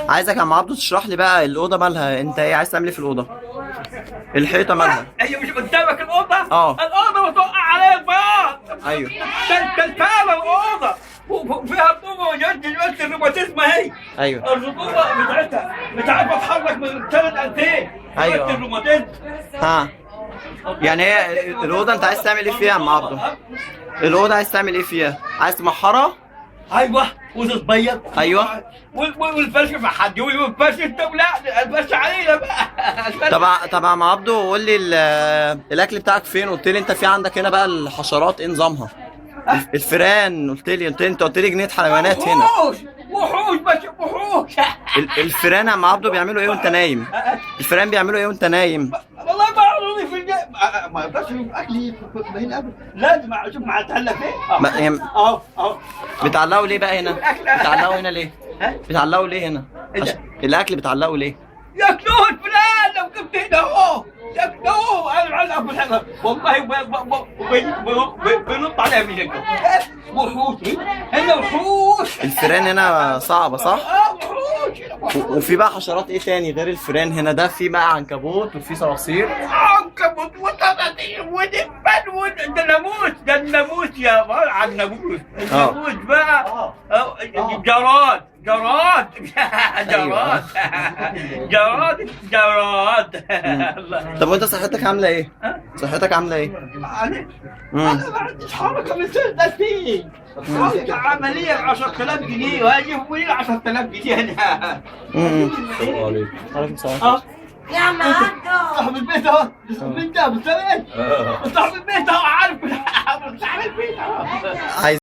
عايزك يا عم عبده تشرح لي بقى الاوضة مالها، انت ايه عايز تعمل ايه في الاوضة؟ الحيطة مالها؟ هي مش قدامك الاوضة؟ اه. الاوضة بتوقع عليها البياض. ايوه. تلفانه الاوضة وفيها رطوبة، وجد دلوقتي الروماتيزم اهي. ايوه. الرطوبة بتاعتها مش عارف اتحرك من سنة 2000. أيوة. الروماتيزم. ها يعني هي الاوضة انت عايز تعمل ايه فيها يا عم عبده؟ الاوضة عايز تعمل ايه فيها؟ عايز تمحرها؟ ايوه وتتبيض. أيوة. والفرش في حد يقول والفرش انت، لا الفرش علينا بقى. طب يا عم عبده قول لي الاكل بتاعك فين؟ قلت لي انت في عندك هنا بقى الحشرات ايه نظامها؟ الفيران قلت لي، قلت لي انت قلت لي جنينة حيوانات هنا. وحوش وحوش بس وحوش. الفيران يا عم عبده بيعملوا ايه وانت نايم؟ الفيران بيعملوا ايه وانت نايم؟ والله ما عروني في ما اقدرش اشوف اكلي هنا ابدا، لازم اشوف مع اتهلى فين. اهو اهو. بتعلقوا ليه بقى هنا؟ بتعلقوا هنا ليه؟ ها؟ بتعلقوا ليه هنا؟ إيه ده؟ الاكل بتعلقوا ليه؟ ياكلوه الفلان لو جبت هنا اهو ياكلوه. انا معلق في الحلقة والله بينط عليها من هنا. وحوش هنا وحوش. الفيران هنا صعبة صح؟ اه وحوش هنا وحوش. وفي بقى حشرات ايه تاني غير الفيران هنا؟ ده في بقى عنكبوت وفي صراصير. عنكبوت وطراطير ودبان ده ناموس، ده الناموس يا بار على الناموس. الناموس بقى جراد جراد جراد جراد جراد. طب وانت صحتك عامله ايه؟ صحتك عامله ايه؟ انا ما عنديش حركة من سنة 2000. عاوز عملية ب 10000 جنيه وهجيب منين 10000 جنيه انا؟ السلام عليكم. عليكم السلام. يا عم عبده صاحب البيت اهو، صاحب البيت صاحب البيت اهو، عارف صاحب البيت اهو. عايز